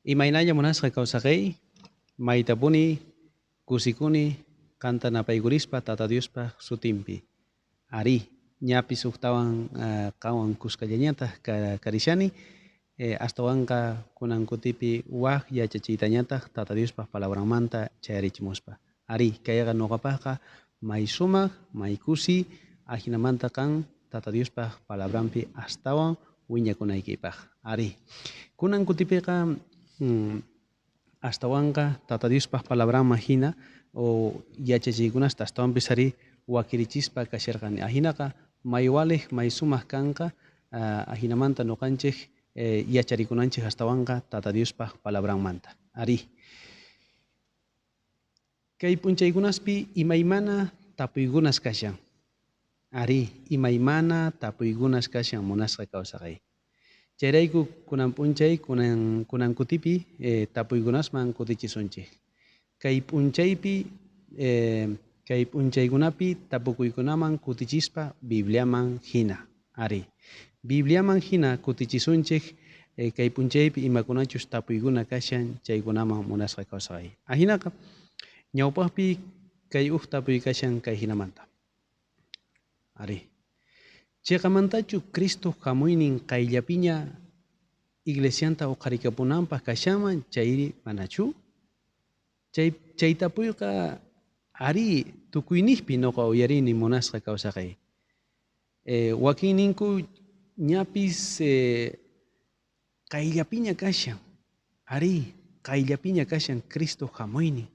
Imaynalla munasqa kawsaqey, maytapuni kusikuni qanta napaykurispa Tata Diospaj sutinpi. Arí, ñapis ujtawan qanwan kuskallañataj karishani, astawanqa kunan kutipi waj yachachiytañataj Tata Diospaj palabranmanta chayarichimuspa. Arí, kayqa noqapajqa may sumaj, may kusi, ajinamanta qan Tata Diospaj palabranpi astawan wiñakunaykipaj. Arí, kunan kutipiqa astawanqa Tata Diospaj palabranman hina o yachachiykunasta astawanpis ari wakirichispa kasharqani. Ajinaqa may walej, may sumaj kanqa, ajinamanta noqanchej yacharikunanchej astawanqa Tata Diospaj palabranmanta. Arí. Kay p'unchaykunaspi imaymana tapuykunas kashan. Arí, imaymana tapuykunas kashan munasqa kawsaqay. Chayrayku kunan p'unchay, kunan kutipi tapuykunasman kutichisunchej. Kay p'unchaypi, kay p'unchaykunapi tapukuykunaman kutichispa Bibliaman hina. Arí, Bibliaman hina kutichisunchej kay p'unchaypi imakunachus tapuykuna kashan chaykunaman munasqa kawsaqay. Ajinaqa ñawpaqpi kay uj tapuy kashan kay hinamanta. Arí. Cheqamantachu Cristo hamuynin qayllapiña iglesianta uqharikapunanpaq kashanman chayri manachu? Chay tapuyqa arí tukuynijpi noqa uyarini munasqa kawsaqay. Wakinninku ñapis qayllapiña kashan. Arí, qayllapiña kashan Cristo hamuynin.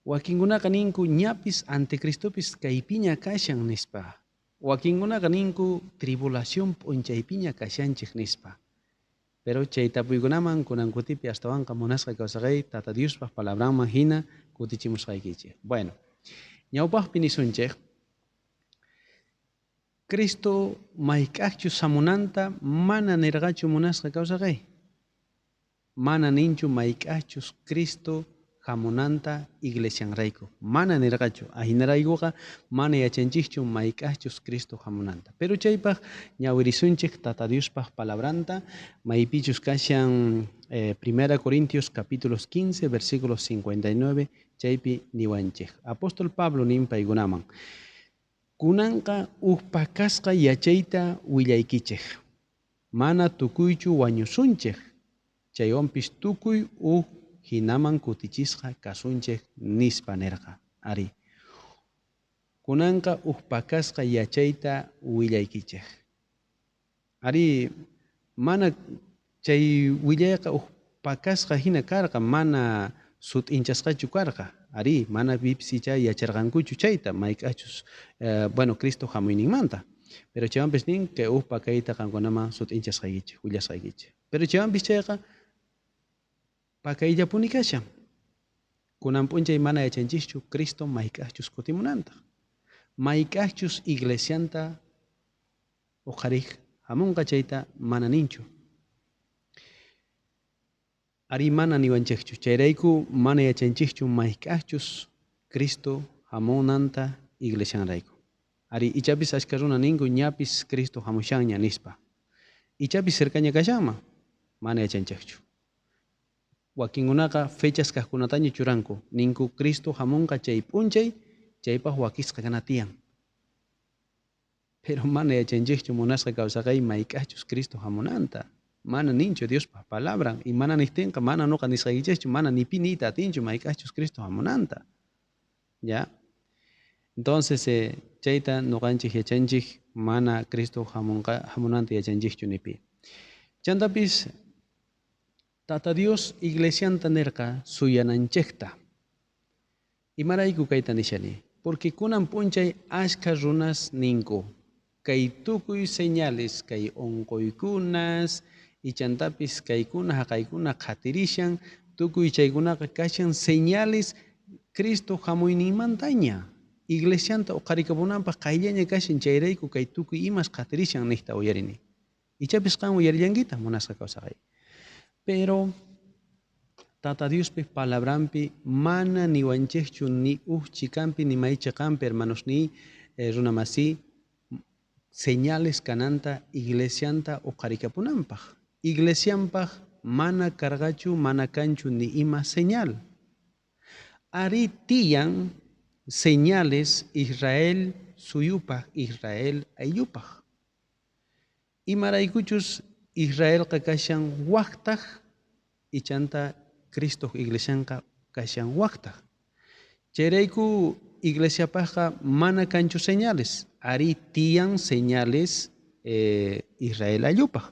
Wakinkunaqa ninku ñapis anticristopis kaypiña kashan nispa. Wakinkunaqa ninku tribulación p'unchaypiña kashanchej nispa. Pero chay tapuykunaman kunan kutipi astawanqa munasqa kawsaqay Tata Diospaj palabranman hina kutichimusqaykichej. Bueno, ñawpaqpi nisunchej Cristo mayk'ajchus hamunanta mana nirqachu munasqa kawsaqay. Mana ninchu mayk'ajchus Cristo hamunanta iglesianrayku. Mana nirqachu. Ajinaraykuqa mana yachanchikchu mayk'ajchus Cristo hamunanta. Pero chaypaj ñawirisunchik Tata Diospaj palabranta maypichus kashan 1 Corintios capítulos 15 versículos 59 chaypi niwanchik. Apóstol Pablo nin paykunaman. Kunanqa uj pakasqa yachayta willaykichej. Mana tukuychu wañusunchej. Chaywanpis tukuy uj hinaman kutichisqa kasunchej nispa nirqa. Arí. Kunanqa uj pakasqa yachayta willaykichej. Arí, mana chay willayqa uj pakasqa hina karqa, mana sut'inchasqachu karqa. Arí, mana pipis icha yacharqankuchu chayta, mayk'achus bueno, Cristo hamuyninmanta. Pero chaywanpis nin kay uj pakayta qankunaman sut'inchasqaykichej, willasqaykichej. Pero chaywanpis chayqa pakayllapuni kashan. Kunan p'unchay mana yachanchikchu Cristo mayk'ajchus kutimunanta. Mayk'ajchus iglesianta uqharij hamunqa chayta mana ninchu. Arí, mana niwanchikchu. Chayrayku mana yachanchikchu mayk'ajchus Cristo hamunanta iglesianrayku. Arí, ichapis ashka runa ninku ñapis Cristo hamushanña nispa. Ichapis cercaña kashanman, mana yachanchikchu. Wakinkunaqa fechas kaqkunataña churanku. Ninku Cristo hamunqa chay p'unchay, chaypaq wakisqa kana tiyan. Pero mana yachanchikchu munasqa kawsaqay mayk'ajchus Cristo hamunanta. Mana ninchu Diospaj palabran. Y mana nijtinqa mana nuqa nisqaykichikchu, mana ni pi niyta atinchu mayk'ajchus Cristo hamunanta. ¿Ya? Entonces, chayta nuqanchik yachanchik mana Cristo hamunanta yachanchikchu ni pi. Chantapis Tata Dios iglesianta nirqa suyananchikta. Imarayku kayta nishani? Porque kunan p'unchay ashka runas ninku. Kay tukuy señales, kay unquykunas, ichantapis kaykuna haqaykuna qhatirishan, tukuy chaykunaqa kashan señales Cristo hamuyninmantaña. Iglesianta uqharikapunanpaq qayllaña kashan chayrayku kay tukuy imas qhatirishan niqta uyarini. Ichapis qan uyarillankitaq munasqa kawsaqay. Pero Tata Diospaj palabranpi mana niwanchikchu ni uj chikampi ni may chiqanpi hermanos ni runamasi señales kananta iglesianta uqharikapunanpaq. Iglesianpaq mana karqachu, mana kanchu ni ima señal. Arí tiyan señales Israel suyupaj, Israel ayllupaj. Imaraykuchus Israelqa kashan wajtaj, ichanta Cristoj iglesianqa kashan wajtaj. Chayrayku iglesiapajqa mana kanchu señales. Arí tiyan señales Israel ayllupaj.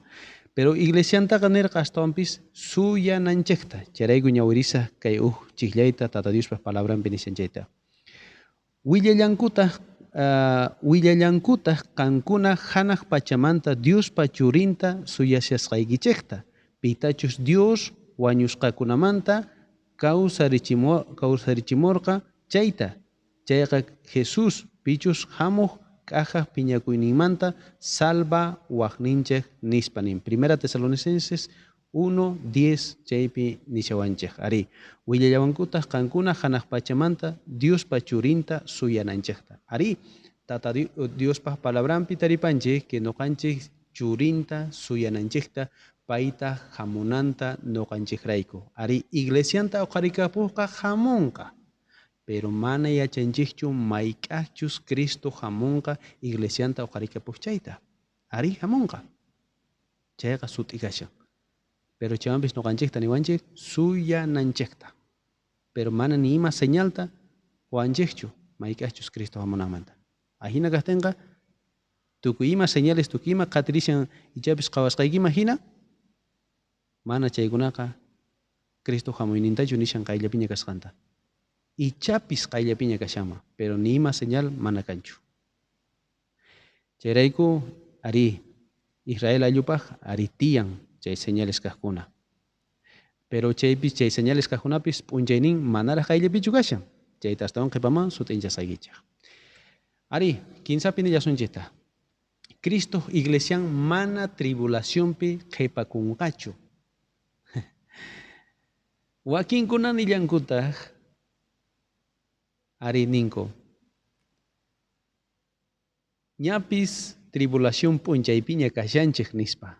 Pero iglesiantaqa nerqa astawanpis suyananchejta. Chayrayku ñawirisaj kay uj chijllayta Tata Diospaj palabranpi nishan chayta. Willallankutaq qankuna hanaq pachamanta Diospa churinta suyashasqaykichejta, pitachus Dios wañusqakunamanta kawsarichimorqa chayta. Chayqa Jesús pichus hamuj k'ajaj phiñakuyninmanta salva wajninchej nispa nin. Primera Tesalonicenses 1:10 chaypi nishawanchej. Arí, willallawankutaq qankuna hanaq pachamanta Diospa churinta suyananchejta. Arí, Tata Diospa palabranpi taripanchej que noqanchej churinta suyananchejta payta hamunanta noqanchejrayku. Arí, iglesianta uqharikapujqa hamunqa, pero mana yachanchejchu mayk'ajchus Cristo hamunqa iglesianta uqharikapuj chayta. Arí, hamunqa. Chayqa sut'i kashan. Pero chaywanpis noqanchejta niwanchej suyananchejta. Pero mana ni ima señalta qowanchejchu mayk'ajchus Cristo hamunanmanta. Ajina kajtenqa tukuy ima señales, tukuy ima qhatirishan ichapis qhawasqaykiman hina, mana chaykunaqa Cristo hamuynintachu nishan qayllapiña kasqanta. Ichapis qayllapiña kashanman, pero ni ima señal mana kanchu. Chayrayku arí Israel ayllupaj arí tiyan chay señales kajkuna. Pero chaypis chay señales kajkunapis p'unchaynin manaraj qayllapichu kashan. Chayta astawan qhipaman sut'inchasqaykichej. Arí, kinsapi nillasunchikta. Cristo iglesian mana tribulacionpi qhipakunqachu. Wakinkuna nillankutaq, arí ninku, ñapis tribulación p'unchaypiña kashanchej nispa.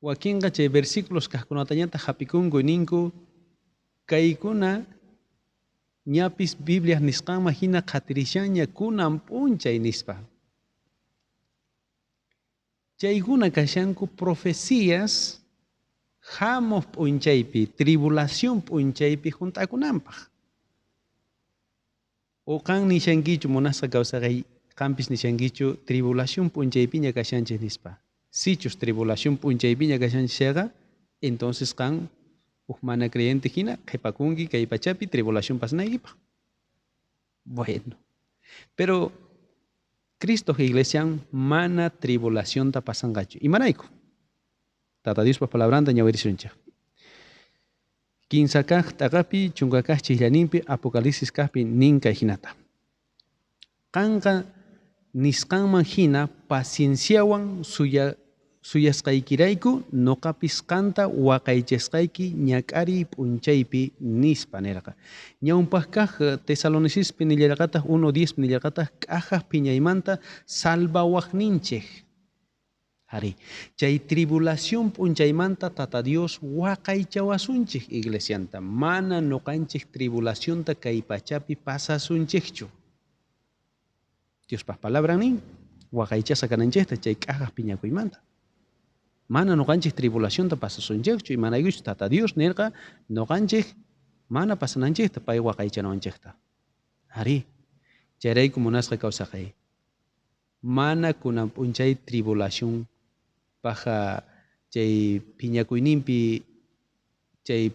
Wakinqa chay versículos kajkunatañataq hap'ikunku ninku, kaykuna ñapis Biblia nisqanman hina qhatirishanña kunan p'unchay nispa. Chaykuna kashanku profecías hamuq p'unchaypi, tribulación p'unchaypi junt'akunanpaq. O qan nishankichu munasqa kawsaqay, qanpis nishankichu tribulación p'unchaypiña kashanchej nispa. Sichus tribulación p'unchaypiña kashanchej chayqa, entonces qan uj mana creyente hina qhipakunki kay pachapi tribulación pasanaykipaq. Bueno, pero Cristo iglesian mana tribulacionta pasanqachu. Imarayku? Tata Diospa palabranta ñawirisunchej. Kinsa kaj t'aqapi, chunka kaj chijllaninpi, Apocalipsis kajpi nin kay hinata. Qanqa nisqanman hina pacienciawan suyasqaykirayku noqapis qanta waqaychasqayki ñak'ariy p'unchaypi nispa nerqa. Ñawpaq kaj Tesalonicispi nillarqataq 1:10 nillarqataq k'ajaj phiñaymanta salvawaqninchej. Arí, chay tribulación p'unchaymanta Tata Dios waqaychawasunchej iglesianta. Mana noqanchej tribulacionta kay pachapi pasasunchejchu. Diospaj palabran nin waqaychasqa kananchejta chay k'ajaj phiñakuymanta. Mana noqanchej tribulacionta pasasunchejchu, imaraykuchus Tata Dios nerqa noqanchej mana pasananchejta pay waqaychanawanchejta. Arí, chayrayku munasqa kawsaqay. Mana kunan p'unchay tribulación paja chay phiñakuyninpi chay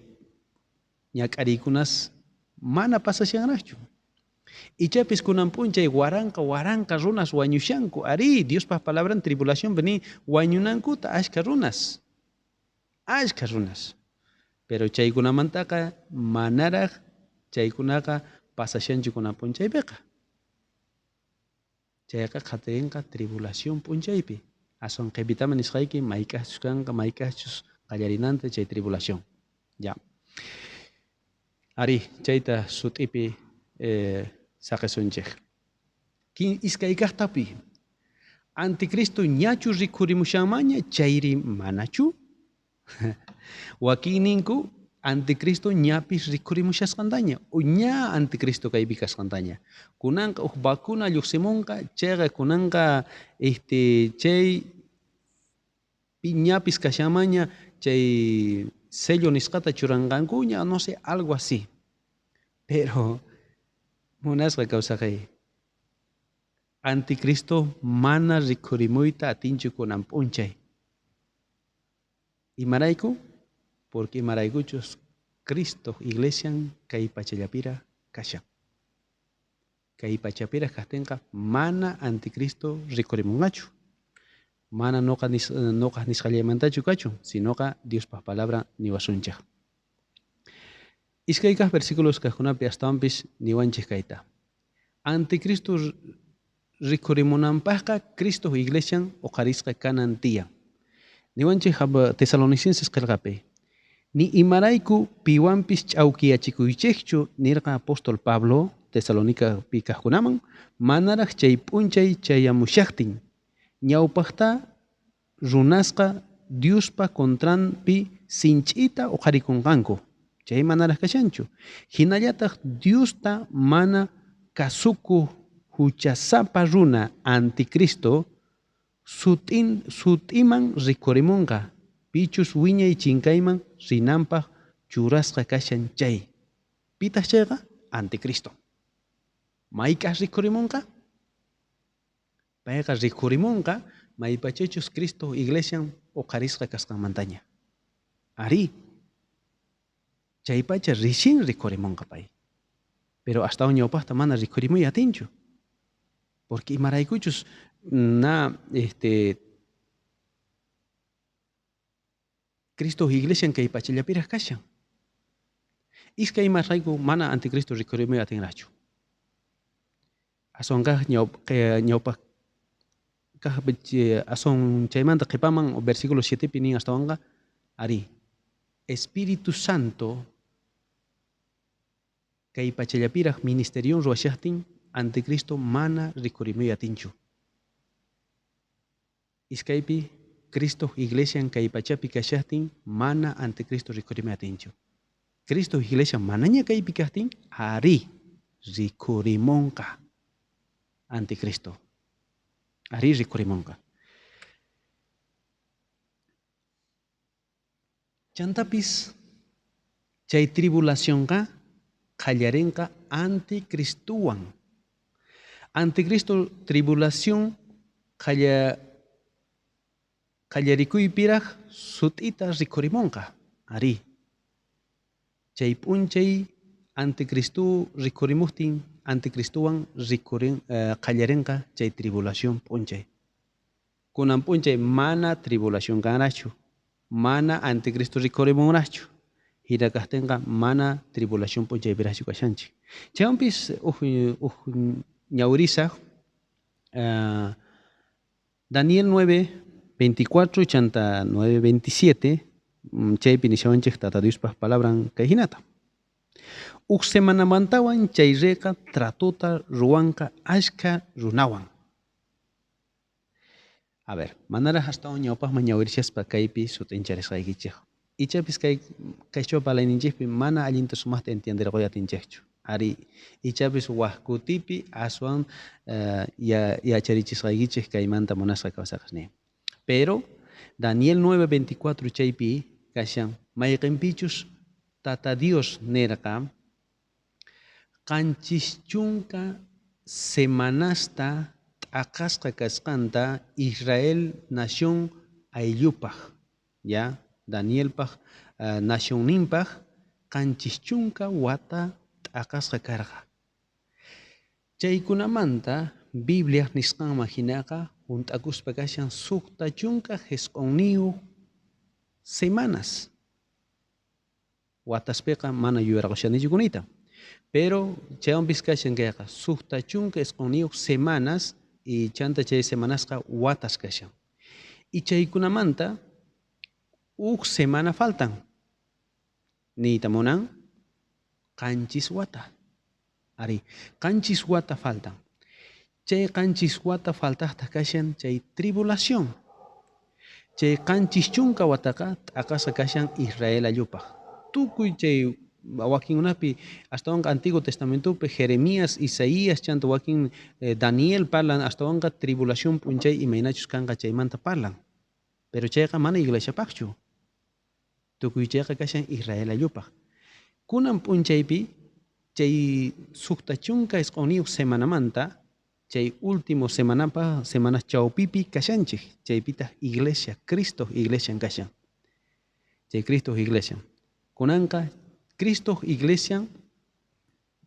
ñak'ariykunas mana pasashanraqchu. Ichapis kunan p'unchay waranqa waranqa runas wañushanku. Arí, Diospaj palabran tribulación nin wañunankuta ashka runas. Ashka runas. Pero chaykunamantaqa manaraq chaykunaqa pasashanchu kunan p'unchaypiqa. Chayqa qhatirinqa tribulación p'unchaypi. Aswan qhipitaman nisqayki mayk'ajchus kanqa, mayk'ajchus qallarinanta chay tribulación. Ya. Arí, chayta sut'ipi saqisunchej. Iskay kajtapi. Anticristo ñachu rikhurimushanmaña chayri manachu? Wakinninku anticristo ñapis rikhurimushasqantaña o ña anticristo kaypi kasqantaña. Kunanqa uj vacuna lluqsimunqa, chayqa kunanqa chay ñapis kashanmaña chay sello nisqata churanqankuña, no sé, algo así. Pero munasqa kawsaqay, anticristo mana rikhurimuyta atinchu kunan p'unchay. Imarayku? Porque imaraykuchus Cristo iglesian kay pachallapira kashan. Kay pachapira kajtinqa mana anticristo rikhurimunqachu. Mana noqa nisqallaymantachu kachun, sinoqa Diospaj palabra niwasunchej. Iskay kaj versículos kajkunapi astawanpis niwanchej kayta. Anticristo rikhurimunanpajqa Cristo iglesian uqharisqa kanan tiyan. Niwanchej Tesalonicenses qillqapi. Ni imarayku piwanpis ch'awkiyachikuychejchu nirqa apóstol Pablo Tesalonicapi kajkunaman manaraj chay p'unchay chayamushajtin. Ñawpajta runasqa Diospa contranpi sinch'ita uqharikunqanku. Chay manaraj kashanchu. Hinallataj Diosta mana kasukuj huchasapa runa anticristo sut'iman rikhurimunqa. Pichus wiñay chinkayman rinanpaj churasqa kashan chay. Pitaj chayqa? Anticristo. Mayk'aj rikhurimunqa? Payqa rikhurimunqa maypachachus Cristo iglesian uqharisqa kasqanmantaña. Arí, chaypacha recién rikhurimunqa pay. Pero hasta ñawpajta mana rikhurimuy atinchu. Porque imaraykuchus na Cristo iglesian kay pachallapiraj kashan. Iskay imarayku mana anticristo rikhurimuy atinrachu. Aswan kaj ñawpaj kaj aswan chaymanta qhipaman versículo 7 pi nin astawanqa arí Espíritu Santo kay pachallapiraj ministerion ruwashajtin anticristo mana rikhurimuy atinchu. Iskaypi Cristo iglesian kay pachapi kashajtin mana anticristo rikhurimuy atinchu. Cristo iglesia manaña kaypi kajtin arí rikhurimunqa anticristo. Arí rikhurimunqa. Chantapis chay tribulacionqa qallarinqa anticristowan. Anticristo tribulación qallarikuypiraj sut'ita rikhurimunqa. Arí. Chay p'unchay anticristo rikhurimujtin anticristowan qallarinqa chay tribulación p'unchay. Kunan p'unchay mana tribulación kanrachu. Mana anticristo rikhurimunrachu. Hina kajtinqa mana tribulación p'unchaypirajchu kashanchik. Chaywanpis uj ñawrisaj Daniel 9:24 chanta 9:27 chaypi nishawanchej Tata Diospaj palabran kay hinata. Uj semanamantawan chay reyqa tratota ruwanqa ashkha runawan. A ver, manaraj astawan ñawpajman ñawirishaspa kaypi sut'incharisqaykichej. Ichapis kay qhichwa parlayninchikpi mana allinta sumaqta entienderqoy atinchikchu. Ari, ichapis waj kutipi aswan yacharichisqaykichik kaymanta munasqa kawsaqasnin. Pero Daniel 9:24 chaypi kashan mayqinpichus Tata Dios nerqa 70 semanasta t'aqasqa kasqanta Israel nación ayllupaj, ya Danielpaj nacionninpaj 70 wata t'aqasqa karqa. Chaykunamanta Biblia nisqanman hinaqa junt'akuspa kashan 69 semanas. Wataspiqa mana yuyarqashanichu kunita. Pero chaywanpis kashan kayqa 69 semanas y chanta chay semanasqa watas kashan. Y chaykunamanta uj semana faltan. Niyta munan 7 wata. Ari, 7 wata faltan. Chay 7 wata faltajtaj kashan chay tribulación. Chay 70 wataqa t'aqasqa kashan Israel ayllupaj. Tukuy chay wakinkunapi astawanqa Antiguo Testamentopi Jeremías, Isaías chanta wakin Daniel parlan astawanqa tribulación p'unchay imaynachus kanqa chaymanta parlan. Pero chayqa mana iglesiapaqchu. Tukuy chayqa kashan Israel ayllupaj. Kunan p'unchaypi chay 69 semanamanta chay último semanapa semana chawpipi kashanchik. Chaypitaq iglesia, Cristo iglesian kashan. Chay Cristo iglesia. Kunanqa Cristo iglesia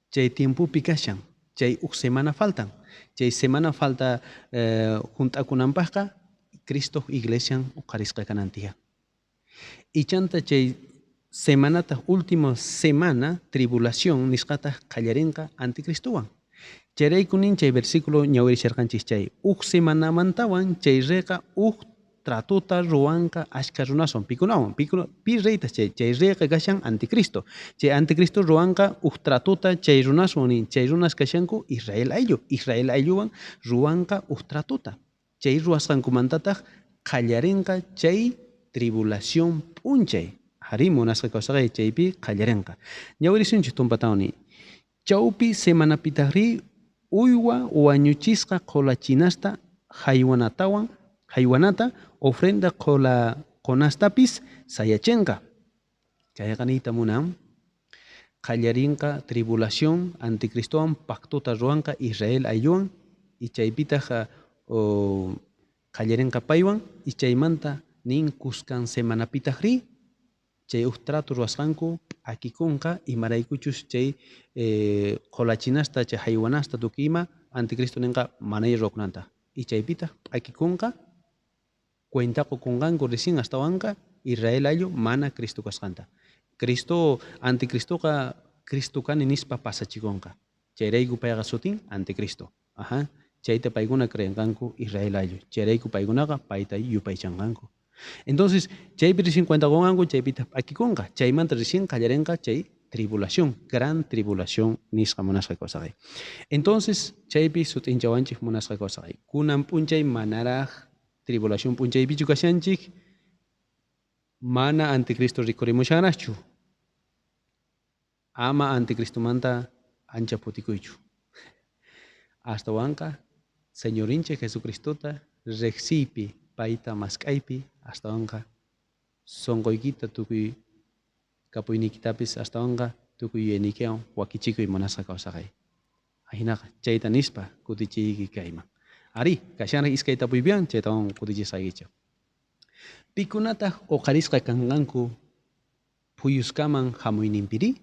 chay tiempopi kashan. Chay uj semana faltan. Chay semana falta junt'akunanpaqqa Cristo iglesian uqharisqa kanan tiyan. Ichanta chay semanata último semana tribulación nisqataq qallarinqa anticristowan. Chayrayku nin chay versículo ñawirisharqanchis chay uj semanamantawan chay reyqa uj tratota ruwanqa ashka runaswan pikunawan pi reytas chay reyqa kashan anticristo. Chay anticristo ruwanqa uj tratota chay runaswan nin chay runas kashanku Israel ayllu. Israel aylluwan ruwanqa uj tratota. Chay ruwasqankumantataq qallarinqa chay tribulación p'unchay. Arí munasqa kawsaqay chaypi qallarinqa. Ñawirisunchik tumpatawan nin. Chawpi semanapitaqri uywa wañuchisqa qhulachinasta haywanatawan haywanata ofrenda qonastapis sayachinqa. Chayqa niyta munan qallarinqa tribulación anticristowan pactota ruwanqa Israel aylluwan y chaypitaq qallarinqa paywan y chaymanta nin kuskan semanapitaqri chay uj trato ruwasqanku p'akikunqa imaraykuchus chay qhulachinasta chay haywanasta tukuy ima anticristo ninqa manaya ruwakunanta. Y chaypitaq p'akikunqa cuenta qukunqanku recién astawanqa Israel ayllu mana Cristo kasqanta. Cristo anticristoqa Cristo kani nispa pasachikunqa. Chayrayku payqa sutin anticristo. Ajá. Chayta paykuna creenqanku Israel ayllu. Chayrayku paykunaqa payta yupaychanqanku. Entonces, chaypi recién cuenta qunqanku, chaypitaq p'akikunqa. Chaymanta recién qallarinqa chay tribulación, gran tribulación nisqa munasqa kawsaqay. Entonces, chaypi sut'inchawanchik munasqa kawsaqay. Kunan p'unchay manaraj tribulación p'unchaypichu kashanchik, mana anticristo rikurimushanraqchu. Ama anticristomanta ancha phutikuychu. Astawanqa Señorinchik Jesucristota riqsiypi payta mask'aypi astawanqa sunquykita tukuy kapuyniykitapis astawanqa tukuy yuyayniykiwan wakichikuy munasqa kawsaqay. Ajinaqa chayta nispa kutichiyki kayman. Arí, kashanraq iskay tapuypiwan chaytawan kutichisqaykichik. Pikunataq uqharisqa kanqanku phuyuskaman hamuyninpiri?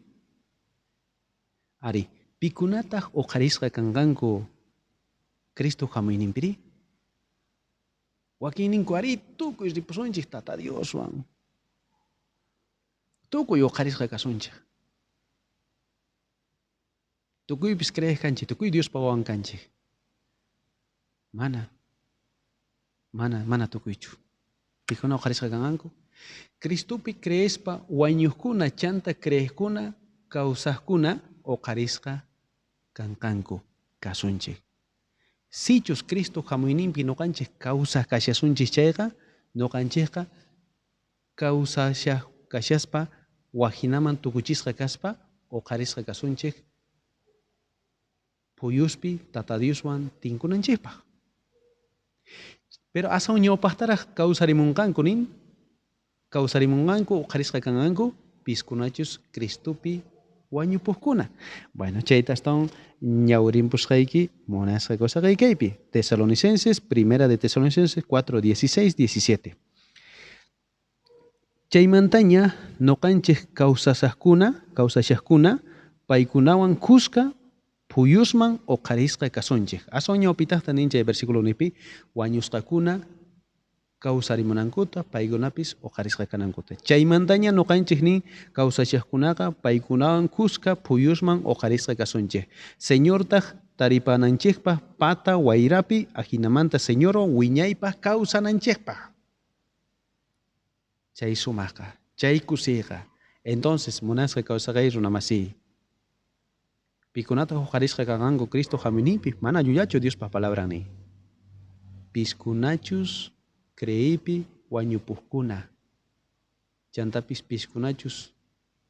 Arí, pikunataq uqharisqa kanqanku Cristo hamuyninpiri? Wakinninku arí tukuy ripusunchik Tata Dioswan. Tukuy uqharisqa kasunchik. Tukuypis creej kanchik, tukuy Diospa wawan kanchik. Mana, mana, mana tukuychu. Pikuna uqharisqa kanqanku? Cristopi creespa wañuqkuna chanta creejkuna kawsaqkuna uqharisqa kanqanku kasunchik. Sichus Cristo hamuyninpi ñuqanchik kawsaq kashasunchik chayqa ñuqanchikqa kawsashaq kashaspa wajinaman tukuchisqa kaspa uqharisqa kasunchik phuyuspi Tata Dioswan tinkunanchikpaq. Pero aswan ñawpaqtaraq kawsarimunqanku nin, kawsarimunqanku uqharisqa kanqanku piskunachus Cristopi wañupuqkuna. Bueno, chayta astawan ñawrinpusqayki munasqa kawsaqaykaypi. Tesalonicenses, primera de Tesalonicenses 4, 16, 17. Chaymantaña ñuqanchik kawsashaqkuna, kawsashaqkuna paykunawan kuska phuyusman uqharisqa kasunchik. Aswan ñawpitaqta nin chay versículo nipi wañusqakuna kawsarimunankuta paykunapis uqharisqa kanankuta. Chaymantaña ñuqanchik nin kawsashaqkunaqa paykunawan kuska phuyusman uqharisqa kasunchik. Señortaq taripananchikpaq pata wayrapi ajinamanta Señorwan wiñaypaq kawsananchikpaq. Chay sumaqqa, chay kusiyqa. Entonces, munasqa kawsaqay runamasiy. Pikunataq uqharisqa kanqanku Cristo hamuyninpi? Mana llullachu Diospa palabran nin. Piskunachus creeypi wañupuqkuna. Chantapis piskunachus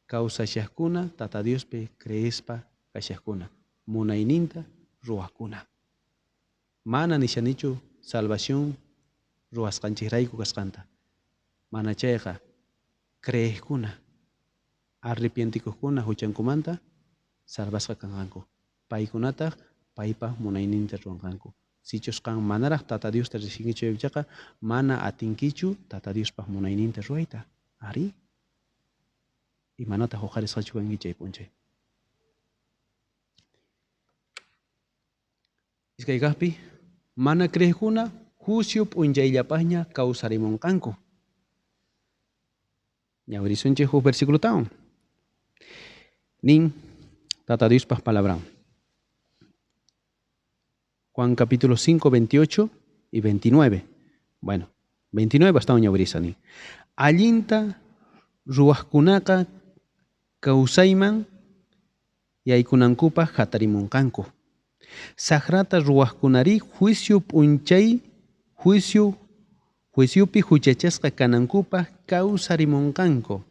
kawsashaqkuna Tata Diospi creespa kashaqkuna. Munayninta ruwaqkuna. Mana nishanichu salvación ruwasqanchikrayku kasqanta. Mana chayqa creeqkuna, arrepientikuqkuna huchankumanta salvasqa kanqanku. Paykunataq paypa munayninta ruwanqanku. Sichus qan manaraq Tata Diosta riqsinkichu chayqa mana atinkichu Tata Diospa munayninta ruwayta. Ari. Imanataq uqharisqachu kanki chay p'unchay. Iskay kaqpi mana creeqkuna juicio p'unchayllapaqña kawsarimunqanku. Ñawirisunchik huk versículotawan. Nin Tata Diospaj palabran. Juan capítulo 5, 28 y 29. Bueno, 29 astawan ñawirisa nin. Allinta ruwaqkunaqa kawsayman yaykunankupaq hatarimunqanku. Saqrata ruwaqkunari juicio p'unchay juicio juiciopi huchachasqa kanankupaq kawsarimunqanku.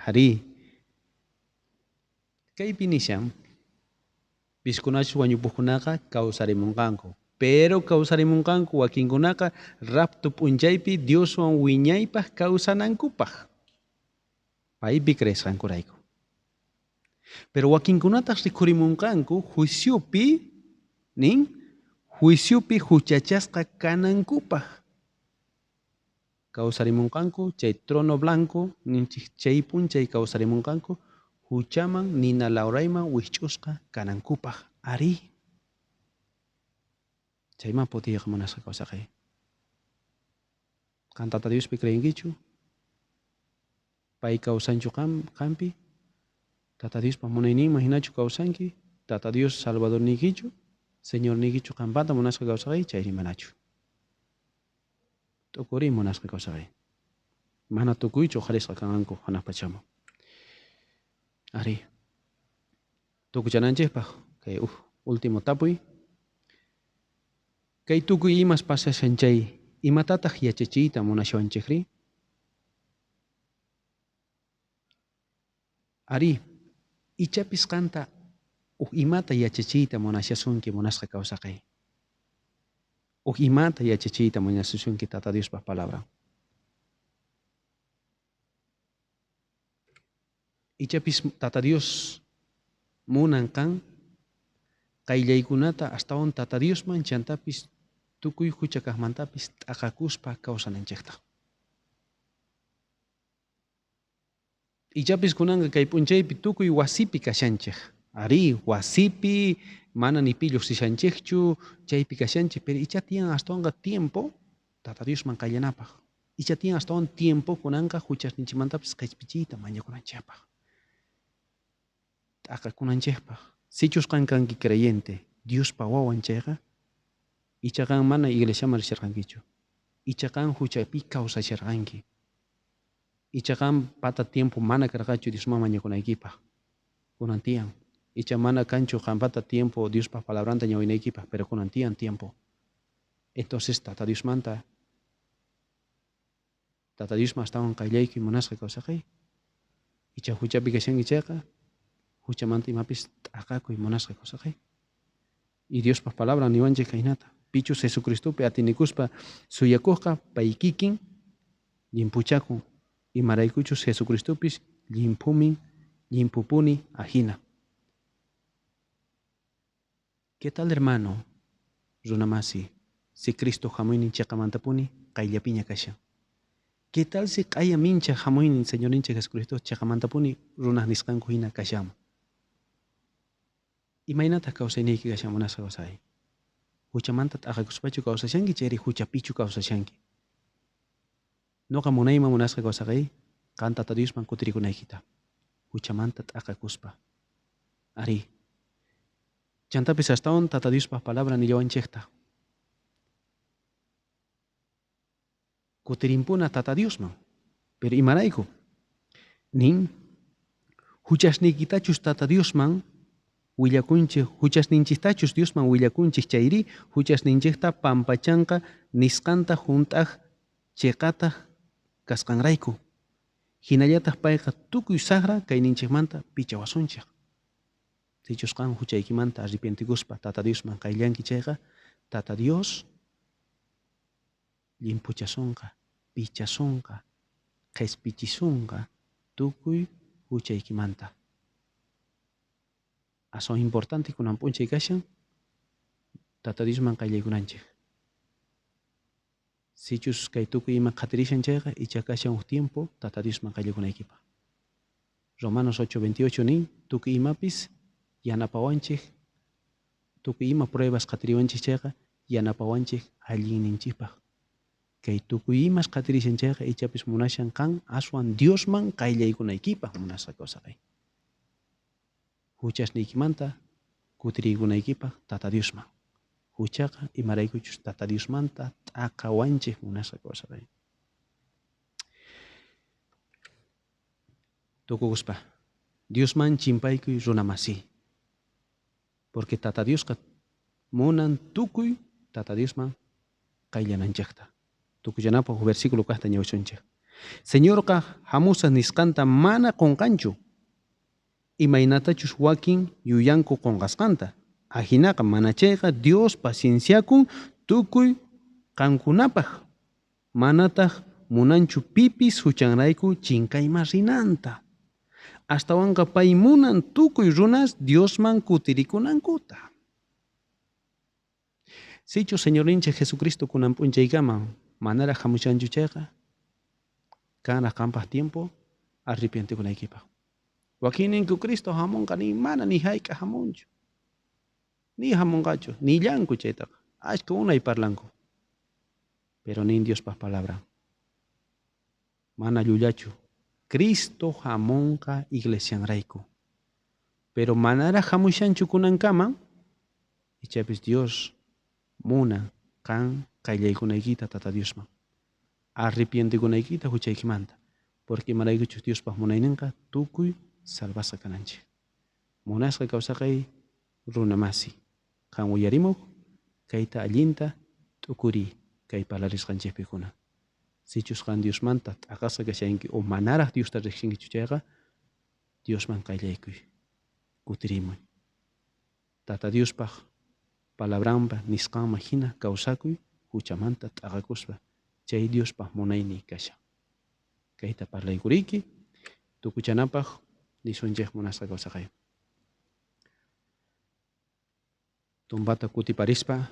Arí. Kaypi nishan piskunachus wañupuqkunaqa kawsarimunqanku. Pero kawsarimunqanku wakinkunaqa rapto p'unchaypi Dioswan wiñaypaq kawsanankupaq. Paypi creesqankurayku. Pero wakinkunataq rikhurimunqanku juiciopi nin juiciopi huchachasqa kanankupaq. Kawsarimunqanku chay trono blanco ninchik chay p'unchay kawsarimunqanku huchaman nina lawrayman wikch'usqa kanankupaq. Arí. Chayman putiyqa munasqa kawsaqay. Qan Tata Diospi creenkichu? Pay kawsanchu qampi? Tata Diospa munayninman hinachu kawsanki? Tata Dios Salvadorniykichu? Señorniykichu qampata munasqa kawsaqay? Chayri manachu. T'ukuriy munasqa kawsaqay. Mana tukuychu uqharisqa kanqanku hanaq pachaman. Arí. Tukuchananchikpaq kay último tapuy. Kay tukuy imas pasashan chay imatataq yachachiyta munashawanchikri? Arí, ichapis qanta huk imata yachachiyta munashasunki munasqa kawsaqay. Huk imata yachachiyta munashasunki Tata Diospa palabran. Ichapis Tata Dios munan qan qayllaykunata astawan Tata Diosman chantapis tukuy hucha kaqmantapis t'aqakuspa kawsananchikta. Ichapis kunanqa kay p'unchaypi tukuy wasipi kashanchik. Arí, wasipi mana ni pi lluqsishanchikchu, chaypi kashanchik, pero icha tiyan astawanqa tiempo Tata Diosman qayllanapaq. Icha tiyan astawan tiempo kunanqa huchasninchikmantapis qhispichiyta mañakunanchikpaq. T'aqakunanchikpaq. Sichus qan kanki creyente, Diospa wawan chayqa, icha qan mana iglesiaman risharqankichu. Icha qan huchapi kawsasharqanki. Icha qan pata tiempo mana karqachu Diosman mañakunaykipaq. Kunan tiyan. Icha mana kanchu qampata tiempo Diospa palabranta ñawinaykipaq, pero kunan tiyan tiempo. Entonces Tata Diosmanta Tata Diosman astawan qayllaykuy munasqa kawsaqay. Icha huchapi kashanki chayqa, huchamanta imapis t'aqakuy munasqa kawsaqay. Y Diospa palabran niwanchik kaynata. Pichus Jesucristopi atinikuspa suyakuqqa pay kikin llimphuchakun. Imaraykuchus Jesucristopis llimphumin llimphupuni ajina. ¿Qué tal hermano? Runamasi, si Cristo hamuynin chiqamantapuni qayllapiña kashan. ¿Qué tal si q'aya mincha hamuynin Señorninchik Jesucristo chiqamantapuni runaq nisqanku hina kashanman? Imaynataq kawsayniyki kashan munasqa kawsay? Huchamanta t'aqakuspachu kawsashanki chayri huchapichu kawsashanki? Noqa munayman munasqa kawsaqay qan Tata Diosman kutirikunaykita. Huchamanta t'aqakuspa. Arí. Chantapis astawan Tata Diospa palabra nillawanchikta. Kutirimpuna Tata Diosman. Pero imarayku? Nin Huchasniykitachus Tata Diosman willakunchej, huchasninchejtachus Diosman willakunchej chayrí, huchasninchejta pampachanqa nisqanta junt'aj cheqataj kasqanrayku. Jinallataj payqa tukuy sajra kayninchejmanta pichawasunchej. Sichus qan huchaykimanta arrepientikuspa Tata Diosman qayllanki chayqa, Tata Dios llimphuchasonqa, pichasonqa, qhispichisonqa tukuy huchaykimanta. Aswan importante kunan p'unchay kashan Tata Diosman qayllaykunanchej. Sichus kay tukuy ima qhatirishan chayqa, icha kashan uj tiempo Tata Diosman qayllakunaykipaq. Romanos 8:28 nin, tukuy imapis yanapawanchej, tukuy ima pruebas qhatiriwanchej chayqa yanapawanchej allinninchikpaq. Kay tukuy imas qhatirishan chayqa ichapis munashan qan aswan Diosman qayllaykunaykipaq munasqa kawsaqay. Huchasniykimanta kutiriykunaykipaq Tata Diosman. Huchaqa imaraykuchus Tata Diosmanta t'aqawanchej munasqa kawsaqay. Tukukuspa Diosman chimpaykuy runa masi. Porque Tata Diosqa munan tukuy Tata Diosman qayllananchejta. Tukullanapaq versículo kajta ñawchunchej. Señorqa hamusaj nisqanta mana qonqanchu. Imaynatachus wakin yuyanku qonqasqanta. Ajinaqa mana chayqa Dios pacienciakun tukuy qankunapaq. Manataq munanchu pipis huchanrayku chinkayman rinanta. Astawanqa pay munan tukuy runas Diosman kutirikunankuta. Sichus Señorninchik Jesucristo kunan p'unchaykama manaraj hamushanchu chayqa, kanraj qanpaq tiempo arrepientikunaykipaq. Wakinninku Cristo hamunqa ni mana ni hayk'aq hamunchu. Ni hamunqachu, nillanku chaytaqa. Ashka unay parlanku. Pero nin Diospaq palabra. Mana llullachu. Cristo hamunqa iglesianrayku. Pero manaraj hamushanchu kunankama, ichapis Dios munan qan qayllaykunaykita Tata Diosman. Arrepientikunaykita huchaykimanta. Porque imaraykuchus Diospaq munayninqa tukuy salvasqa kananchik. Munasqa kawsaqay runa masi. Qan uyarimuq kayta allinta t'ukuriy kay parlarisqanchikpi kunan. Sichus qan Diosmanta t'aqasqa kashanki o manaraj Diosta riqsinkichu chayqa, Diosman qayllaykuy, kutirimuy. Tata Diospaq palabranpa nisqanman hina kawsakuy huchamanta t'aqakuspa chay Diospaq munaynin kashan. Kayta parlaykuriyki tukuchanapaq nisunchej munasqa kawsaqay. Tumpata kutiparispa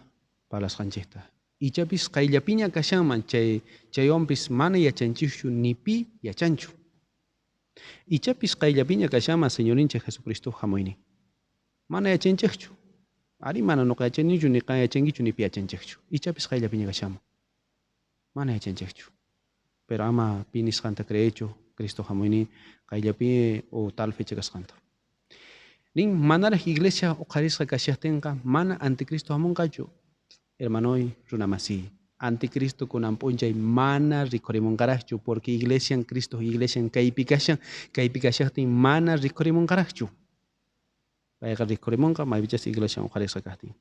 parlasqanchikta. Ichapis qayllapiña kashanman chay chaywanpis mana yachanchikchu ni pi yachanchu. Ichapis qayllapiña kashanman Señorinchik Jesucristo hamuynin. Mana yachanchikchu. Ari mana nuqa yachanichu ni qan yachankichu ni pi yachanchikchu. Ichapis qayllapiña kashanman. Mana yachanchikchu. Pero ama pi nisqanta creechu Cristo hamuynin qayllapi o tal fecha kasqanta. Nin manaraj iglesia uqharisqa kashaqtinqa mana anticristo hamunqachu. Hermanoy runa masi. Anticristo kunan p'unchay mana rikhurimunqaraqchu porque iglesian Cristo iglesian kaypi kashan kaypi kashaqtin mana rikhurimunqaraqchu. Payqa rikhurimunqa maypichas iglesian uqharisqa kaqtin.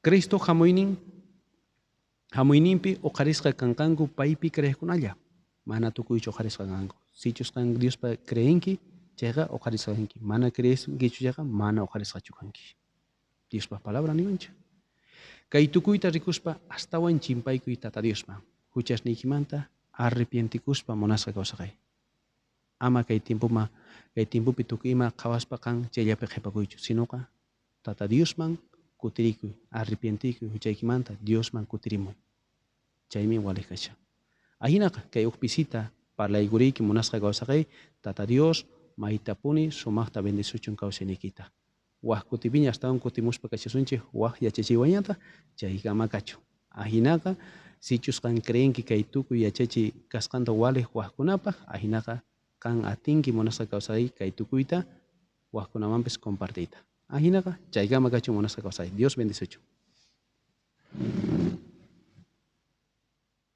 Cristo hamuyninpi uqharisqa kanqanku paypi creeqkunalla. Mana tukuychu uqharisqa kanqanku. Sichus qan Diospa creenki chayqa uqharisqa kanki. Mana creenkichu chayqa mana uqharisqachu kanki. Diospa palabra niwanchik. Kay tukuyta rikuspa astawan chimpaykuy Tata Diosman. Huchasniykimanta arrepientikuspa munasqa kawsaqay. Ama kay tiempoma kay tiempopi tukuy ima qhawaspa qan chayllapi qhipakuychu, sinoqa Tata Diosman kutirikuy, arrepientikuy huchaykimanta Diosman kutirimuy. Chaymi waliq kashan. Ajinaqa kay uj pisita parlaykuriyki munasqa kawsaqay Tata Dios maytapuni sumaqta bendisuchun kawsayniykita. Waj kutipiña astawan kutimuspa kashasunchik waj yachachiywañataq chaykama kachun. Ajinaqa sichus qan creenki kay tukuy yachachiy kasqanta waliq wajkunapaq, ajinaqa qan atinki munasqa kawsay kay tukuyta wajkunamanpis compartiyta. Ajinaqa chaykama kachun munasqa kawsay. Dios bendisuchun.